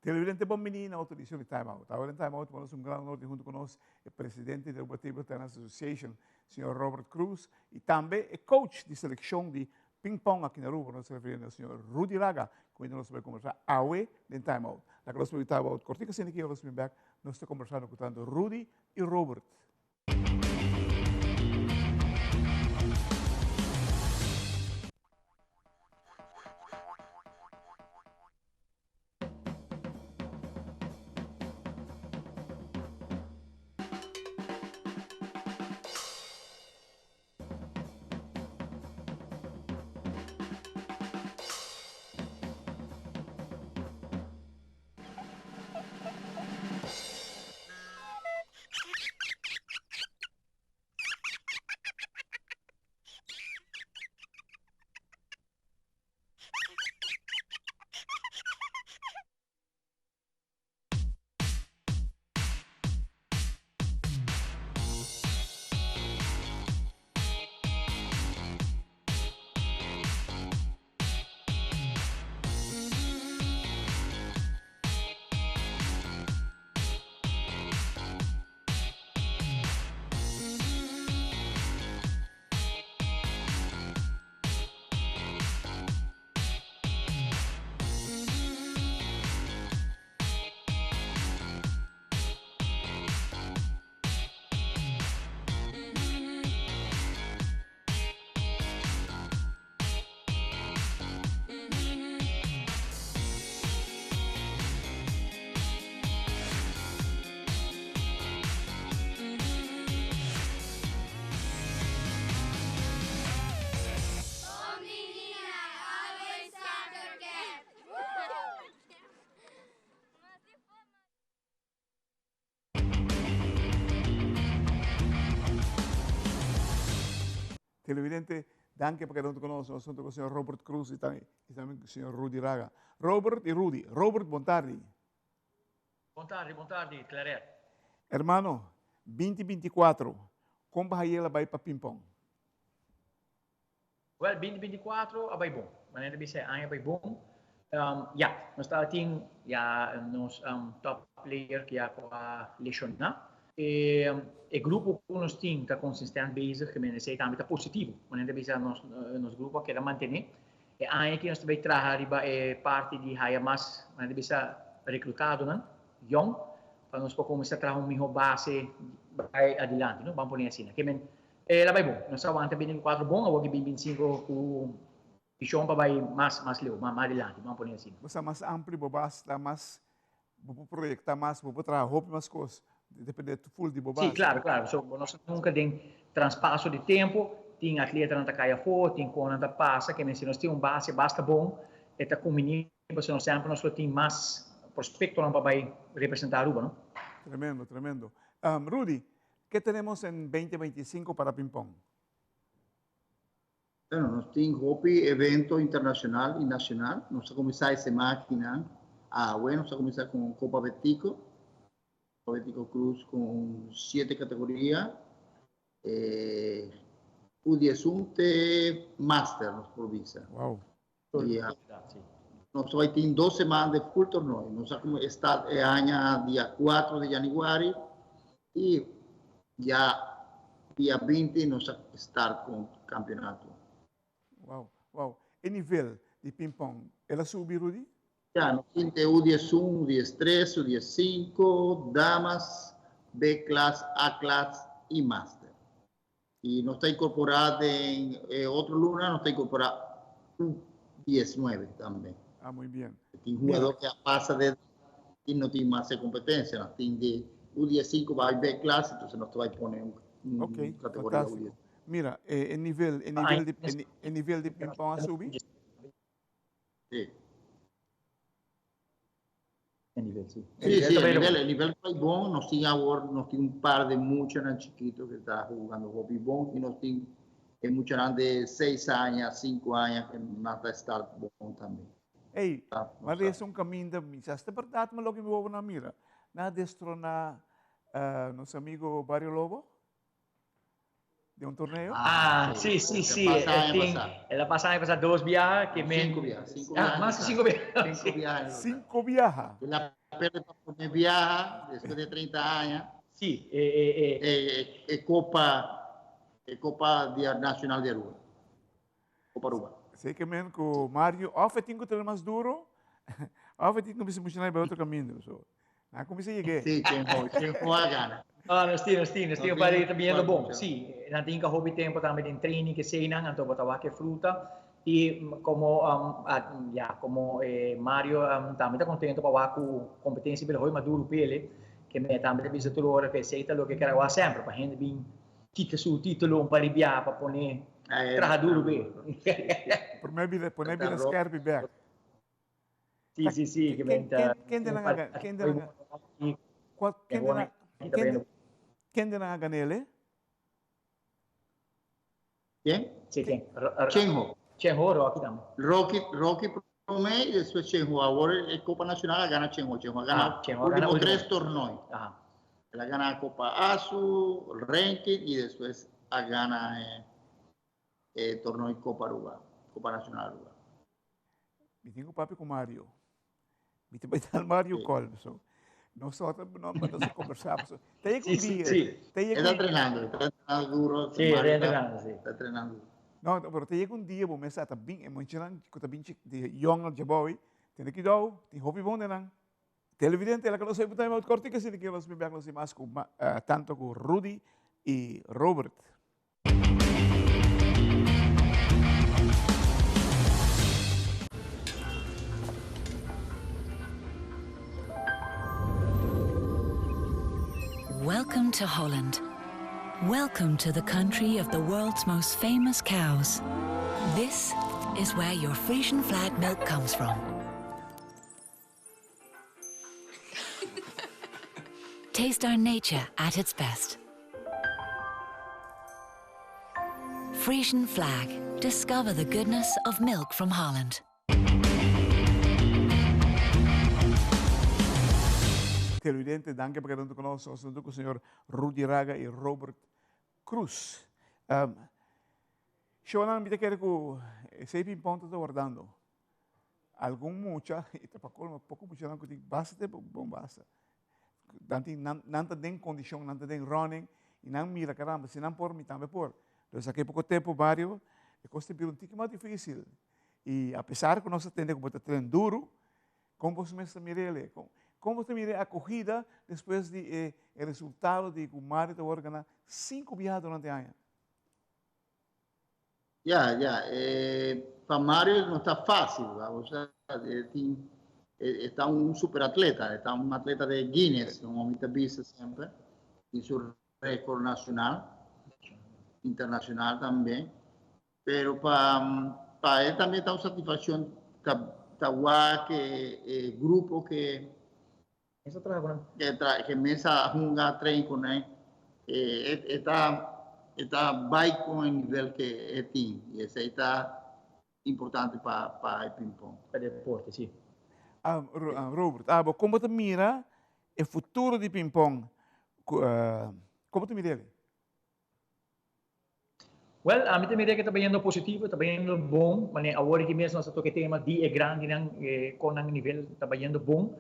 Televidente bon bini na otro edicion di Time Out. Awor den Time Out nos un gran honor di hunto cu nos e presidente di Aruba Table Tennis Association, señor Robert Cruz, y tambe e coach di seleccion di ping pong aki na Aruba, nos ta referiendo na señor Rudy Raga, cu nos ta bay conversa awe den Time Out. Laga nos bay Time Out cortico asina aki, ora nos bin bek nos ta conversando cu tanto Rudy y Robert. Televidente, danki pa keda hunto ku nos. Nos hunto ku señor Robert Cruz y tambe y tambe señor Rudy Raga. Robert y Rudy. Robert, bon tardi. Bon tardi, bon tardi, Claret. Hermano, 2024, kon pa hayela bai pa ping-pong? Wel, 2024 a bai bon. Manera ta bisa e aña a bai bon. Ya, nos tabatin ya nos top player ku ya ku a leshoná. E e grupo ku nos tin ta konsistent bezig, ke men esei tambe ta positivo. Manera ta bisa nos nos grupo a keda mantené. E aña aki nos ta bai traha riba e parti di haya mas, manera ta bisa, reklutadonan yòn pa nos por kuminsá traha un mihó base bai adilanti, no? Ban pone asina. Ke men El a bai bon. Nos a wanta bini kuatro bon, awor ki bin bin sinku ku vishon pa bai mas mas leu, mas dilanti, ban pone asina. Bo sa mas amplio, bo base ta mas, bo por proyecta mas, bo por traha hopi mas kos, depende full di bo base. Sí, claro, claro. So, bo no sa nunca den transpaso di tempo, tin atletanan ta kai afó, tin konan ta pasa, ke men si nos tin un base basta bon, e ta kumini, pasobra nos semper nos lo tin mas prospectonan pa bai representa Aruba, no? Tremendo, tremendo. Rudy, Qué tenemos en 2025 para Ping Pong? Bueno, nos tin hopi evento internacional y nacional. Nos a cuminsa e semana akinan. Awe nos a cuminsa con Copa Betico. Copa Betico Cruz con siete categoria. Eh, U11 te Master nos por bisa. Wow. Y, nos bay tin dos semana de full torneo. Nos a como start e aña dia 4 de januari y ya dia 20 nos a start con campeonato. Wow, wow. E nivel di ping pong, el a subi, Rudy? Ya, nos tin te U11, U13, U15, damas, B class, A class y master. Y nos ta incorpora den e otro luna, nos ta incorpora U19 tambe. Ah, muy bien. Tin jugador que pasa de y no tin mas e competencia, nos tin de U15 bay B clase, entonces nos ta bay pone un, un Ok, categoría fantástico. U19. Mira, e, e nivel, e nivel di, e, e nivel di ping pong a subi? Sí. E nivel, sí. Sí, sí, e nivel, e nivel ta bon. Nos tin awor, nos tin un par de muchanan chikito que ta jugando hopi bon y nos tin e muchanan de seis aña, cinco aña que nan ta start bon tambe. Ey, ma reza un caminda, mi sa si ta berdad ma loke mi wowo nan mira. Nan a destrona nos amigo Barrio Lobo. Den un torneo? Ah, si, si, si. El a pasa aña pasa dos biaha. Que men... Cinco biaha. Cinco biaha. Ah, mas que cinco biaha. Cinco biaha. Cinco biaha. El a perde pa prome biaha despues de 30 aña. Si, e, e, e. E, e Copa, e Copa Nacional de Aruba. Copa Aruba. Sei que men ku Mario, of e tin ku traina mas duro, of e tin ku bisa mucha na otro camino. So, na kumisa llegué. Sí, Chenjo, Chenjo a gana. Ah, nos tin, nos tin, nos tin un par de viendo bon. Sí, nan tin que hopi tempo tambe den training que sei nan, anto bota wak fruta. Y como um, ah, ya, como eh, Mario um, tambe ta contento pa wak ku competencia pero hoy maduro pele, que me tambe ta bisa tur ora que sei ta lo que kera wak sempre, pa hende bin kita su título un par di biaha pa pone traha duro be. Prome bira, pone bira skerpi bek. Sí, sí, sí. Que ken de nan ken de nan ken de nan ken de nan ganele? Ken? Sí, ken? Chenjo. Chenjo, Rocky tambe. Rocky, Rocky prome y despues Chenjo. Awor e Copa Nacional a gana Chenjo. Chenjo a gana ah, Chenjo a gana último tres torneo. Ajá. El a gana Copa ASU, ranking y despues a gana eh, eh, torneo Copa Aruba, Copa Nacional Aruba. Mi tin ku papia ku Mario. Mi ta bai dal Mario call. So, nos ota no nos conversá. So, te llega un dia. Sí. Te llega Está un, entrenando, está entrenando duro. Sí, Mario está entrenando, sí. Está entrenando duro. No, no, pero te llega un dia bo mesa ta bin e monchinan ku ta bin di jong al jaboy. Tene cuidado, tin hopi bon denan. Televidente, la que nos time out cortico, si que nos bem nos mais com tanto com Rudy e Robert. Welcome to Holland. Welcome to the country of the world's most famous cows. This is where your Frisian flag milk comes from. Taste our nature at its best. Frisian flag. Discover the goodness of milk from Holland. Televidente, danki pa keda hunto ku nos. Nos ta hunto ku señor Rudy Raga i Robert Cruz. Um, Shonan, mi ta kere ku esei pimpon ta wardando. Algun mucha, i ta pa colmo, poko muchanan ku tin basta tempo, bon basta. Nan tin, nan, nan ta den kondishon, nan ta den running, i nan mira, caramba, si nan por, mi tambe por. Dus aki poko tempo, Mario, e kos ta bira un tiki mas difisil. I apesar ku nos ta tende ku bo ta tren duru, kon boso mes ta mira el? Kon, kon bo ta mira e akogida despues di e, e resultado di ku Mario ta wòrdu gana sinku biaha durante aña? Ya, ya. Eh, pa Mario no ta fácil, va? O sea, eh, tin, eh, está un superatleta, está un atleta de Guinness, como mi ta bisa semper, tin su récord nacional, internacional tambe. Pero pa, pa él tambe ta un satisfacción ta, ta wak e, e grupo que Mesa traha ku nan. Que tra, que mesa hunga train ku nan. E, e, ta, e ta bai ku e nivel ke e tin. I esei ta importante pa, pa e ping-pong. Pa deporte, si. Ah, Robert, abo, kon bo ta mira e futuro di ping-pong? Ku, kon bo ta mira el? Well, ami ta mira ke ta bayendo positivo, ta bayendo bon, mane awor aki mes nos ta toca e tema di e grandinan con nan nivel ta bayendo bon.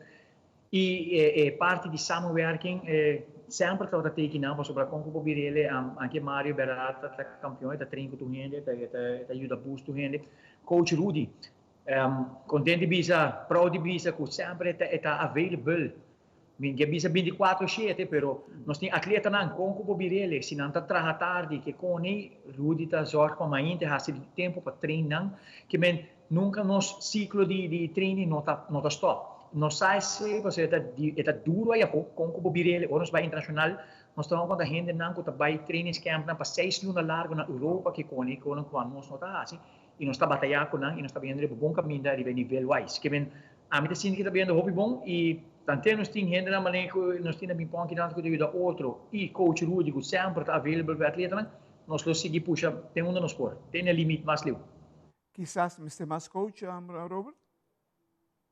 Y e parti di samenwerking semper tabata teki nan pasobra con cu por bira ele, anke Mario berdad ta campeon, e ta train cu tur hende, e ta yuda boost tur hende. Coach Rudy, content di bisa, proud di bisa cu semper e ta available. Mi ke bisa binticuatro shete, pero nos tin atletanan kon ku por bir'el, si nan ta traha tardi ke koni, Rudy ta zorg pa mainta hasi di tempo pa train nan, ke men nunka nos siklo di di training no ta no ta stop. Nos sa esei pasobra e ta e ta duro ayafó kon ku por bir'el, ora nos bai internashonal nos ta konta hendenan ku ta bai trainingscampnan pa seis luna largo na Europa ke koni konan ku anos no ta hasi i nos ta bataya ku nan i nos ta bini riba bon kaminda riba e nivel wise. Ke men Ami ta sinti ki ta bendo hopi bon i tante nos tin hendenan manera ku nos tin na bin pon kinan ku ta yuda otro i coach Rudy ku semper ta available pa e atletanan, nos lo sigui pusha te unda nos por, te na e limit mas liu. Kisas mester mas coach, Robert?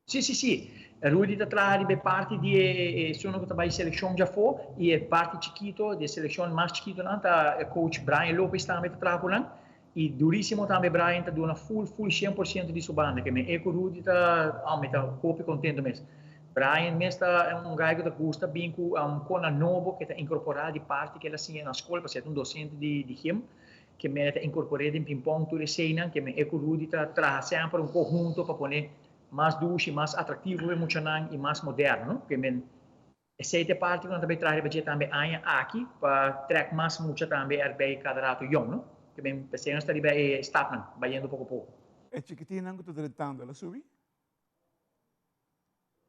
Sí, sí, sí. Rudy ta traha riba e parti di e esunnan ku ta bai selekshon djafó i e parti chikito di e selekshon mas chikitonan ta e coach Brian Lopez tambe ta traha ku nan. I durísimo tambe Brian ta duna full full 100% di su banda. Ke men e ku Rudy ta, oh, mi ta hopi kontento mes. Brian mes ta un guy ku ta gusta bin ku konan nobo ke ta inkorporá di parti ke el a siña na skol pasobra e ta un dosente di gym. Ke men e ta inkorpor'é den pimpòn tur eseinan. Ke men e ku Rudy ta traha semper un kohunto pa pone mas dushi, mas atraktivo pa e muchanan i mas moderno, no? Ke men esei ta e parti ku nan ta bai traha riba dje tambe aña aki pa trèk mas mucha tambe erbei kada ratu yòn, no? Ke men p'esei nos ta riba e stapnan, bayendo poko poko. E chikitinnan ku ta drentando, el a subi?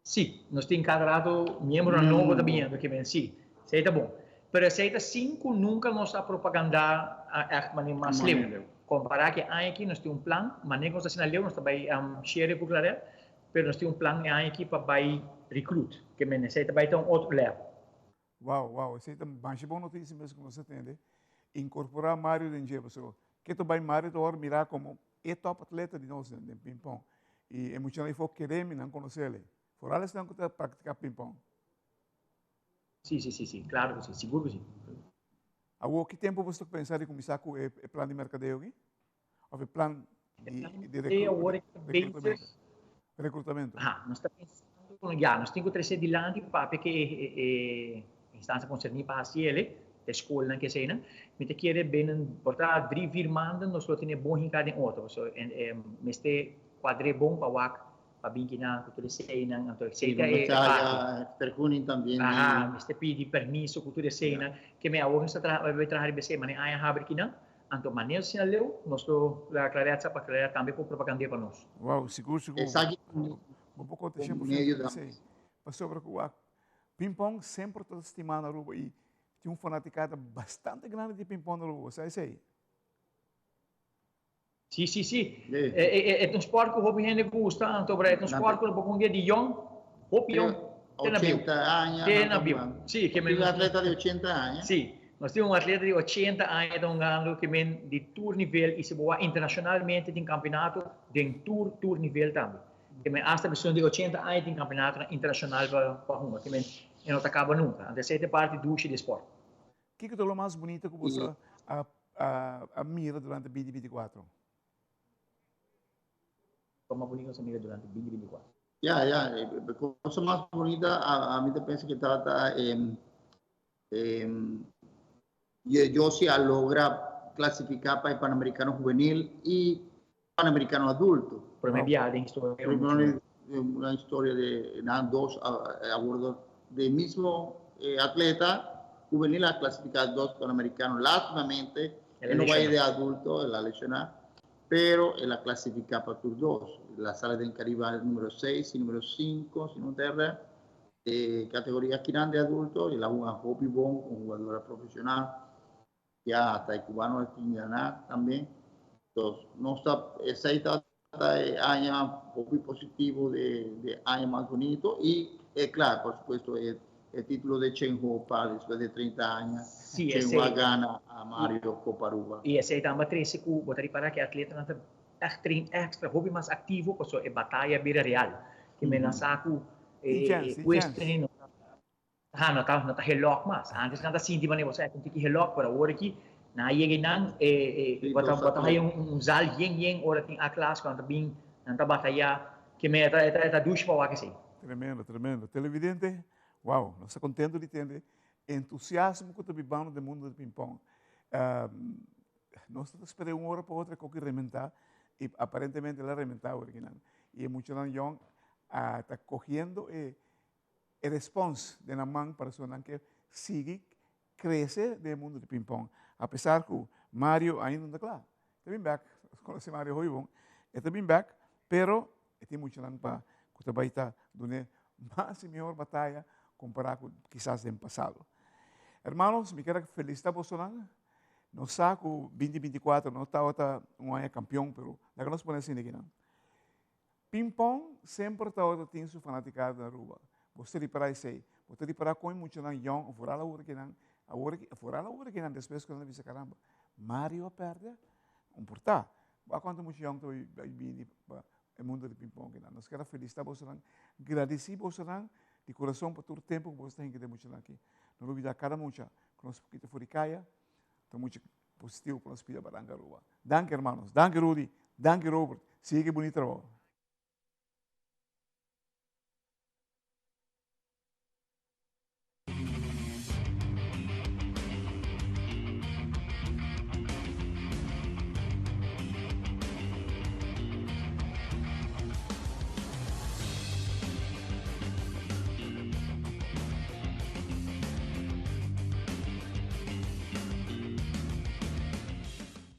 Sí, nos tin kada ratu miembronan nobo ta biniendo, ke men sí, esei ta bon. Pero esei ta sin ku nunka nos a propagandá ègt manera mas leu. Kompará ku e aña aki nos tin un plan, manera ku nos ta asina leu nos ta bai share ku Claret, pero nos tin un plan e aña aki pa bai recruit, ke men esei ta bai ta un otro level. Wow, wow, esei ta masha bon notisia mes ku nos a tende. Inkorporá Mario den dje, pasobra ke ta bai Mario ta wòrdu mirá komo E top atleta di nos den ping-pong. I e muchanan ifo kere mi nan konosele. Foral esnan ku ta praktiká ping-pong. Sí, sí, sí, sí. Klaro ku sí. Sigur ku sí. Awor, ki tempu boso ta pensa di kuminsá ku e plan di merkadeo aki? Òf e plan di rekrutamento? Rekrutamento. Aha, nos ta pensando ku ya, nos tin ku trese dilanti papia ku e instansia konserní pa hasi el, e skolnan ku eseinan. Mi ta kere binnen por ta dri, vier maanden nos lo tene bon hinká den otro. So mester kuadr'é bon pa wak pa bin kinan ku tur eseinan. Anto esei ta e parti. Vergunning también. Aha, mester pidi permiso ku tur eseinan. Ke men awor nos ta traha, bai traha riba esei, manera aña habri kinan. Anto manera asina leu, nos lo laga Claret sa pa Claret tambe por propagand'é pa nos. Wow, sigur sigur. Esaki Bo por konta 100% di esei. Pasobra ku wak ping-pong semper ta stimá na Aruba i tin un fanatikada bastante grandi di ping-pong na Aruba, bo sa esei? Sí, sí, sí. E ta un sport ku hopi hende gusta, anto e ta un sport ku bo por hunga di yòn, hopi yòn, te na biu. 80 aña. Te na biu. Sí, ke men. Un atleta di 80 aña. Sí. Nos tin un atleta di 80 aña ta hungando ke men di tur nivel i si bo wak internashonalmente tin kampionato den tur tur nivel tambe. Ke men asta esun di 80 aña tin kampionatonan internashonal pa hunga. Ke men e no ta kaba nunka. Anto esei ta e parti dushi di e sport. Kiko ta lo mas bunita ku boso a mira durante 2024? Lo mas bunita ku nos a mira durante 2024? Ya, ya. E cosa mas bunita ami ta pensa ke tabata Josie a logra clasifica pa e Panamericano Juvenil y Panamericano Adulto. Prome biaha den historia. Prome na historia de nan dos abordo de mismo atleta juvenil a clasifica dos Panamericano. Lastimamente e no bai de adulto, el a lesiona, pero el a clasifica pa tur dos. La sala den Caribe numero 6 y numero 5, si no ta erra. E categoria kinan de adulto el a hunga hopi bon con jugadora profesional. Ya hasta e cubano a tin gana tambe. Entonces nos ta esey ta e aña hopi positivo de de aña mas bonito y e claro por supuesto e e titulo de Chen Ho pa despues de 30 aña Sí, Chen Ho a esey. gana a Mario Copa Aruba. Y esey tamba trece cu bo ta ripara cu e atletanan ta echt train extra, hopi mas activo pasobra e bataya a bira real. Ke men a sa cu e puesto no ta, no ta, no ta helok mas. Antes nan ta sinti manera bo sa e ta un tiki helok, pero awor aki nan a yega einan e bo ta bo ta haya un zal yen yen ora tin A klas cu nan ta bin, nan ta bataya. Ke men e ta e ta dushi pa wak esey. Tremendo, tremendo. Televidente, wow, nos ta contento di tende entusiasmo cu ta bibando den mundo di ping-pong. Nos ta spera un ora pa otro e koki rementá i aparentemente el a rementá awor akinan. I e muchanan yòn a ta kohiendo e e respons den nan man para so nan ke sigui krese den e mundo di ping-pong. Apesar ku Mario ainda no ta kla. E ta bin bèk, nos konosé Mario hopi bon, e ta bin bèk, pero e tin muchanan pa ku ta bai ta dun'é mas i mihor bataya kompará ku kisas den pasado. Hermanos, mi kier a felisitá bosonan. Nos sa ku 2024 no tabata un aña kampion, pero laga nos pone asina aki nan. Ping-pong semper tabata tin su fanatikada na Aruba. Bo ta ripará esei. Bo ta ripará kon e muchanan yòn, foral awor aki nan, awor aki, foral awor aki nan despues ku nan a bisa karamba, Mario a pèrdè? Un por ta. Bo a konta mucha yòn ta bai bini pa. e mundo di ping-pong akinan. Nos kier a felicita bosonan, gradici bosonan di curason pa tur tempo cu boso ta hinca den muchanan aki. No lubida cada mucha cu nos kita for di caya ta mucha positivo pa nos pida Baranka Aruba. Danki hermanos, danki Rudy, danki Robert, sigui bunita trabou.